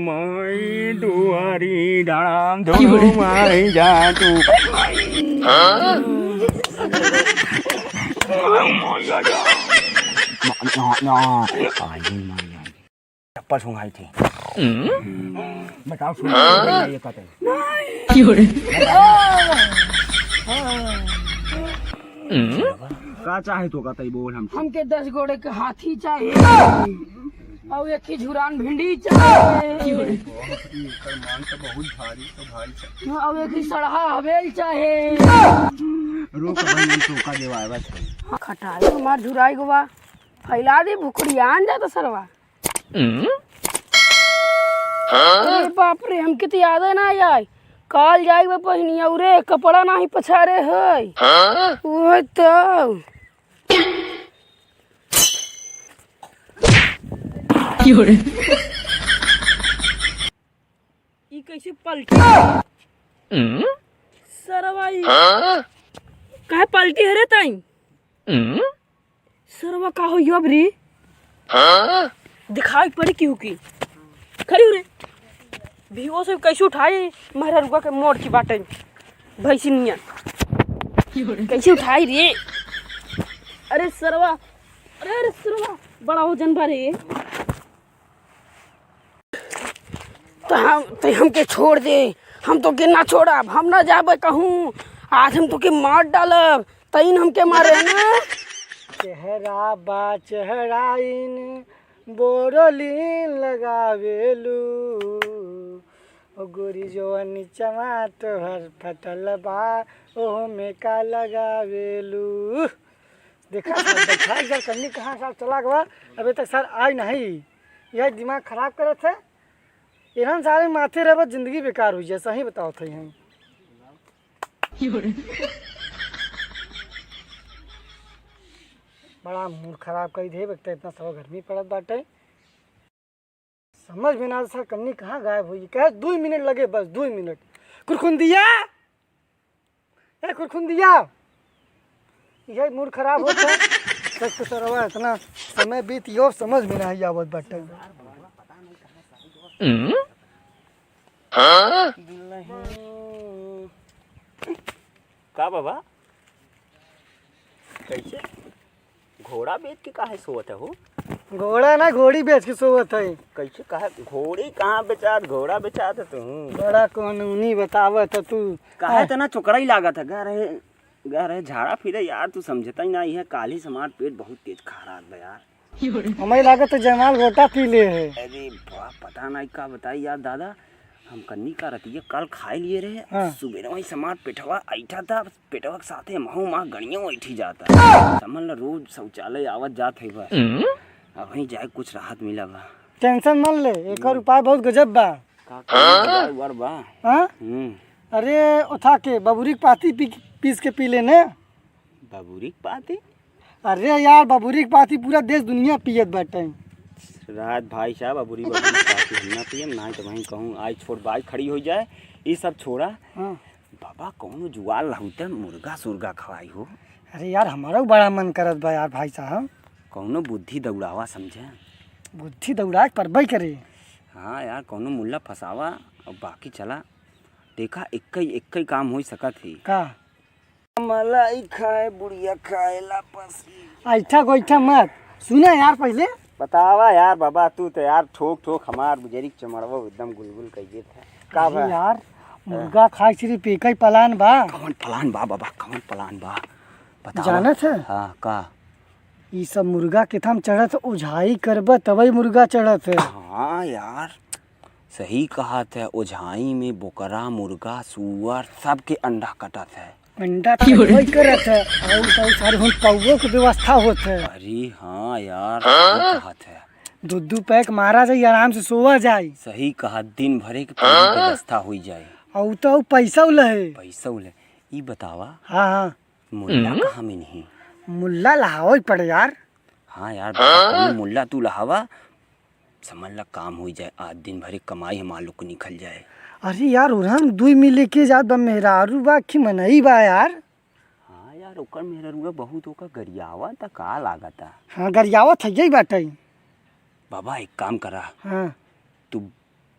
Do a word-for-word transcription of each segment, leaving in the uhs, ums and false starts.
माई दुआरी डांग धुनु माई जा तू। चप्पल सुंघाई थी। बताओ, सुंघाई थी, ये कहते हैं। का चाहे तो कहते ही बोल हम। हमके दस गोड़े के हाथी चाहे। और एक ही झुरान भिंडी चाहे। बाप रे, एकर मांग तो बहुत भारी, तो भारी चाहे। और एक ही सड़हा हवेल चाहे। रोक भाई, हम टोका देवावत है। खटाई हमार झुराई गवा, फैला दे भुखड़ियान जाता सरवा। अरे बाप रे, हमके तो यादे ना आए। काल जाए बा पहिनिया, उरे कपड़ा नाही पछारे है। ओए तो। ई कैसे पलटी? सरवा ई। काहे पलटी है रे ताई? सरवा का हो यो अबरी? दिखाई पड़ी क्यों की? खड़ी हो रे। भिगो से कैसे उठाई? महररुआ के मोड़ की बाटे। भैंसिनिया। कैसे उठाई रे? अरे सरवा। अरे, अरे सरवा। बड़ा वजन बा रे। तो हम, तो हमके छोड़ दे, हम तोके ना छोड़ब, हम ना जाबे कहूँ, आज हम तोके मार डालब, तईन हमके मारे ना। चेहरा बा चेहराइन बोरलीन लगावेलू, ओ गोरी जवन चमाट भर फटल बा, ओह में का लगावेलू। देखा सर, बैठा इधर कन्नी कहाँ सर चला गवा, अबे तक सर आई नहीं। यह दिमाग खराब करत है। इहन सारे माथे रहबा जिंदगी बेकार हुई जाए, सही बताओ थे हम। बड़ा मूड खराब कर दे, एक तो इतना सब गर्मी पड़त बाटे। समझ में ना सर कन्नी कहाँ गायब हुई, कहे दो मिनट लगे, बस दो मिनट। कुरकुंदिया, ए खुरखुंदिया, यही मूड खराब होता है। सच तो सरवा इतना समय बीत गयो, समझ में नहीं आवत बाटे। का बाबा? कैसे? घोड़ा बेच के काहे सोवत है हो? घोड़ा ना, घोड़ी बेच के सोवत है। कैसे, काहे? घोड़ी कहाँ बेचात, घोड़ा बेचात है तू? बड़ा कानूनी बतावत है तू। काहे तना चोकराई लागत है? गा रहे, गा रहे झाड़ा फिरे यार, तू समझता ही ना है। काली समार पेट बहुत तेज खा रहा है यार। हमें लागत है जमाल गोटा पी ले है। अरे बा, पता नहीं का बताई यार दादा, हम कन्नी का रतिया काल खाए लिए रहे। हाँ। सुबह वही समार पेटवा ऐठा था, पेटवा के साथे महू माँ गणियों ऐठी जाता। समझ ला, रोज शौचालय आवत जात है बस। अब वहीं जाए कुछ राहत मिला बा। टेंशन मत ले, एक और उपाय बहुत गजब बा। का करी, जुगाड़ उगाड़ बा? हाँ? हम्म। अरे, ओथा के बबुरी के पाती पी, पीस के पी लेने। बबुरी के पाती? अरे यार, बबुरी के पाती पूरा देश दुनिया पियत बाटे। रात भाई साहब, बबुरी, बबुरी के पाती हम ना पियम, ना तो वहीं कहूँ आई छोट बाइक खड़ी हो जाए, ये सब छोड़ा। हाँ। बाबा, कौनो जुगाड़ लाऊ त मुर्गा सुर्गा खवाई हो। अरे यार, हमारा बड़ा मन करत बा यार भाई साहब। कौनो बुद्धि दौड़ावा समझे। बुद्धि दौड़ा के परबई करे। हाँ यार, कौनो मुल्ला फंसावा और बाकी चला। देखा, एक्कई, एक्कई काम हो सकत ही। का? मलाई खाए, बुढ़िया खाए ला पसी। ऐठा गोइठा मत। सुना यार पहले। बतावा यार बाबा, तू तो यार ठोक ठोक हमार बुजरिक चमड़वा एकदम गुलगुल कर देत है। का अरे बा? यार, हाँ। मुर्गा खाए सिर्फ एक ही प्लान बा। कौन प्लान बा बाबा, कौन प्लान बा? बतावा। जानत है? हाँ, का? ई सब मुर्गा के थाम चढ़त, ओझाई करबा तबई मुर्गा चढ़त है। हाँ यार, सही कहत है, ओझाई में बोकरा, मुर्गा, सुअर, सबके अंडा कटत है। अंडा तो वही करत है, और तो सारे हम पौवो के व्यवस्था होत है। अरे हाँ यार, सही कहत है। दो दो पैक मारा जाई, आराम से सोवा जाई। सही कहा, दिन भरे के पूरी हाँ? व्यवस्था हुई जाए। और तो पैसा उलहे। पैसा उलहे। ई बतावा, हाँ, हाँ। मुल्ला हम्म? कहाँ में नहीं? मुल्ला लहावे पड़े यार। हाँ यार, बाबा, कौनो मुल्ला तू लहावा, समझ ला काम हो जाए, आज दिन भर एक कमाई हमार लोग को निकल जाए। अरे यार, उरहन दुई मिले के जात बा, मेहरारू बा कि मनई बा यार? हाँ यार, ओकर मेहरारू बहुत ओकर गरियावा त का लागता? हाँ, गरियावा थइये बाटे। बाबा, एक काम करा। हाँ। तू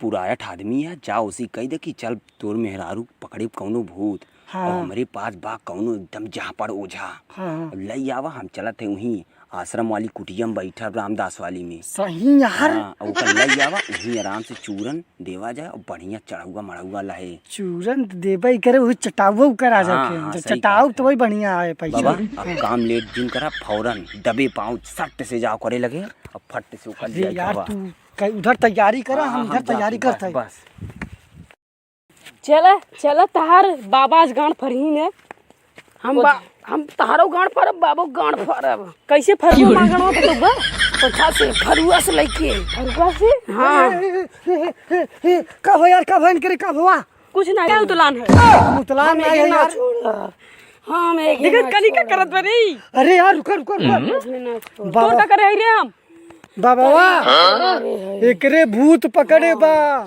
पुरायठ आदमी है, जा उसी कह दे कि चल तोर मेहरारू पकड़े कौनो भूत, हाँ। और हमरे पास बा कौनो एकदम जहाँ पड़ ओझा, हाँ, हाँ। लई आवा, हम चलत है वहीं आश्रम वाली कुटिया में बैठा रामदास वाली में। सही यार। हाँ, और ओकर लई आवा, वहीं आराम से चूरन देवा जाए और बढ़िया चढ़ौआ मढ़ौआ लहे। चूरन त देबे ही करे, वही चटाउआ ओकर आ हाँ, जाके। हाँ, जब सही चटाउ कहत तो है। वही बढ़िया आए पैसा। बाबा, अब काम लेट जिन करा, फौरन दबे पाँव सट से जाओ करे लगे, अब फट से ओकर अरे लिया यार, खावा। तू कहीं उधर तैयारी करा, हाँ, हम हाँ, इधर हम तैयारी जाते, करत बस, हई। बस। चला, चला, तहार बाबा आज गांड फरही ने। हम बा-, हम तहारो गांड फरब, बाबो गांड फरब। कैसे फरबो मांगनो तो बा? अच्छा से, फरुआ से लेके। फरुआ से? हाँ। ए, ए, ए, ए, ए, का हो यार, का भयन करे, का हुआ? कुछ ना, क्या उतलान है? हम उतलान हम नहीं है एक ना यार। छोड़ा। हम एक देखा, ना कनी का छोड़ा। करत बनी। अरे यार, रुका, रुका, रुका। हम्म। एक ना छोड़ा। बाबा। तोर का करे है रे हम? बाबा, अरे, अरे, अरे। एकरे भूत पकड़े बा।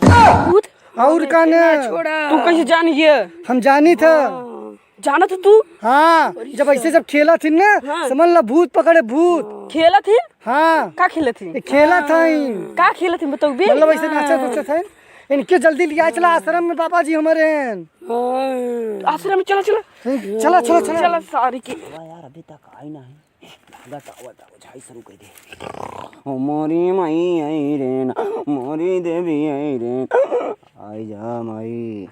भूत? और हम का एक ना? ना छोड़ा। तू कैसे जान गया? हम जानी था। हाँ। जानत तू? हाँ, जब ऐसे जब खेला थी ना, हाँ। समझ ला भूत पकड़े भूत। खेला थी? हाँ। का खेला थी? ये खेला था ही। का खेला थी बताओ बे? मतलब ऐसे नाचत उचत है। इनके जल्दी लिया चला आश्रम में, बाबा जी हमारे हैं। हाँ। आश्रम में चला, चला। चला, चला, चला। चला सारी की। बाबा यार, अभी तक आई ना है। लागत आवत आवत झाई शुरू कर दे। ओ मोरी माई आई रे ना, मोरी देवी आई रे ना। आई जा माई।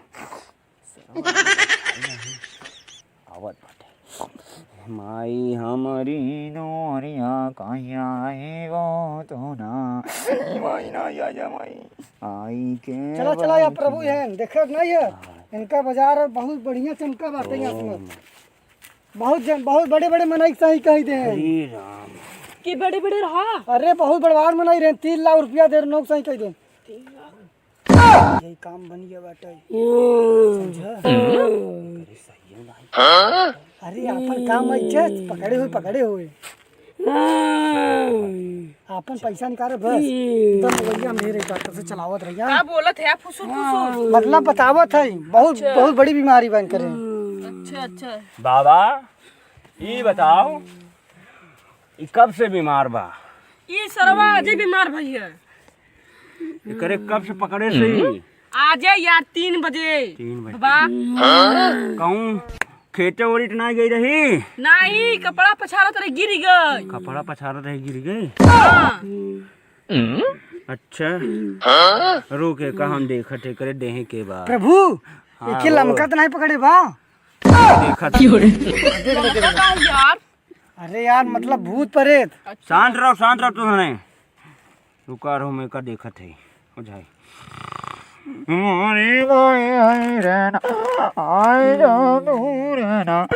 आवत बाटे। माई हमरी दुआरिया कहिया आएगो तू ना। माई ना, या, या माई। आई के चला, चला, या बारी प्रभु की। हैं, देखत नहीं है? हाँ। इनका बाजार बहुत बढ़िया चमका बाटे यहाँ ओ। से। बहुत जन, बहुत बड़े-बड़े मनई सही कही दे हैं। हरे राम। कि बड़े-बड़े रहा? अरे, बहुत बड़वार मनई रहे, तीन लाख रुपया दे, नौ सही कही दे। यही काम बन गया बाटे। हम्म। समझा? हम्म। अरे, सही है ना। अरे, आपन काम है, इज्जत पकड़े हुए, पकड़े हुए। हम्म। आपन पैसा निकाले बस। हम्म। एकदम मोबाइल में ढेर एक बार से चलावत रहिया। का बोलत है फुसुर फुसुर? मतलब बतावत है, बहुत, अच्छा। बहुत बड़ी बीमारी बन करे। अच्छा, अच्छा। बाबा, ई बताओ, ई कब से बीमार बा? ई सरवा आज ही बीमार भई है। एकरे कब से पकड़े से ही? आजे यार, तीन बजे। तीन बजे। बाबा। कहूँ खेते ओरी त ना गई रही? नाही, कपड़ा पछारत रही, गिर गई। कपड़ा पछारत रही, गिर गई? हाँ। अच्छा। रुके, का हम देखत है, करे देहे के बा। प्रभु, हाँ, एके हो। लमका त नाही पकड़े बा? देखत है। लमका का यार? अरे यार, मतलब भूत प्रेत। शांत रहो, शांत रहो तुमने। रुका रहो, मैं का देखत है। हो जाए। हमारी माई आई रहना, आई जा दूर रहना,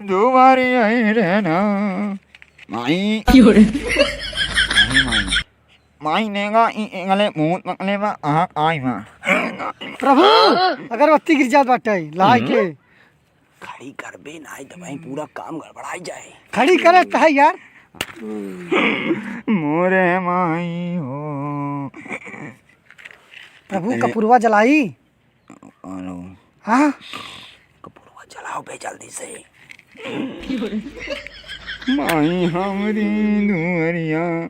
तुम्हारी आई रहना। माई। क्यों रे? माई, माई। माई नेगा, ई, ई गले भूत पकड़े बा, आँख आई बा। प्रभु, अगरबत्ती गिर जात बाटे, लाई के। खड़ी करबे नाई त वहीं पूरा काम गड़बड़ाई जाए। खड़ी करत है यार। मोरे माई हो। प्रभु, कपूरवा जलाई। अरे। हाँ? कपूरवा जलाओ बे जल्दी से। माई हमरी दुआरिया।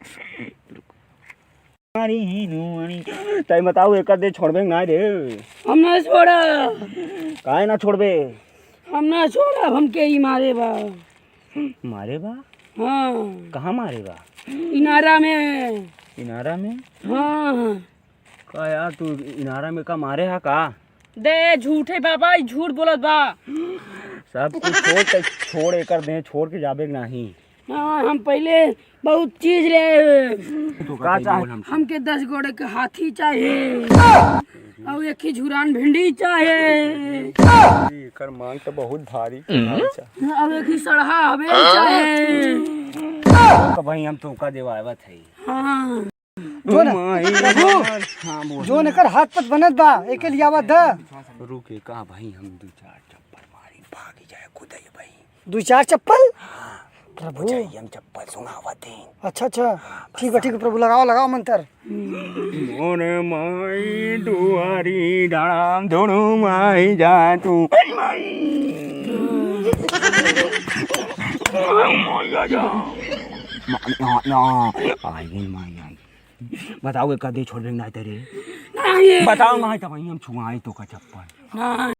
मारी ही नुआनी। तै बताओ, एकर दे छोड़बे ना रे? हम ना छोड़ा। काहे ना छोड़बे? हम ना छोड़ा, हमके ही मारे बा। मारे बा? हाँ। कहाँ मारे बा? इनारा में। इनारा में? हाँ। का यार, तू इनारा में का मारे हा का? दे, झूठे बाबा, ई झूठ बोलत बा। सब कुछ छोड़, तै छोड़, एकर दे छोड़ के जाबे के नाही। हाँ, हम पहिले बहुत चीज ले। तो का का चाहे? बोल हमसे। हमके दस गोड़े के हाथी चाहे, और एक ही झुरान भिंडी चाहे। एकर मांग तो बहुत भारी, भारी चाहे। और एक ही सड़हा हवेली चाहे। तो भाई हम तो का देवावत है। हाँ। जोन, माई प्रभु, हमार। हाँ, बोल। जोन एकर हाथ पत बनत बा, एके लियावा द। रुके का भाई, हम दू चार चप्पल मारी, भागी जाए खुद ही भाई। दू चार चप्पल? हाँ। प्रभु। बुझाई हम चप्पल सुनावत हैं। अच्छा, अच्छा। हाँ, ठीक बा, बस ठीक बा, प्रभु, लगाओ, लगाओ मंत्र। मोरे माई दुआरी डांडा धुनु माई जा तू। माई। माई आ जा। माई आ जा। आई गई माई, आई गई। बताओ, एक दे छोड़ देंगे, नहीं तेरे। नहीं। बताओ, नहीं तो वहीं हम छुआई तो का चप्पल। नहीं।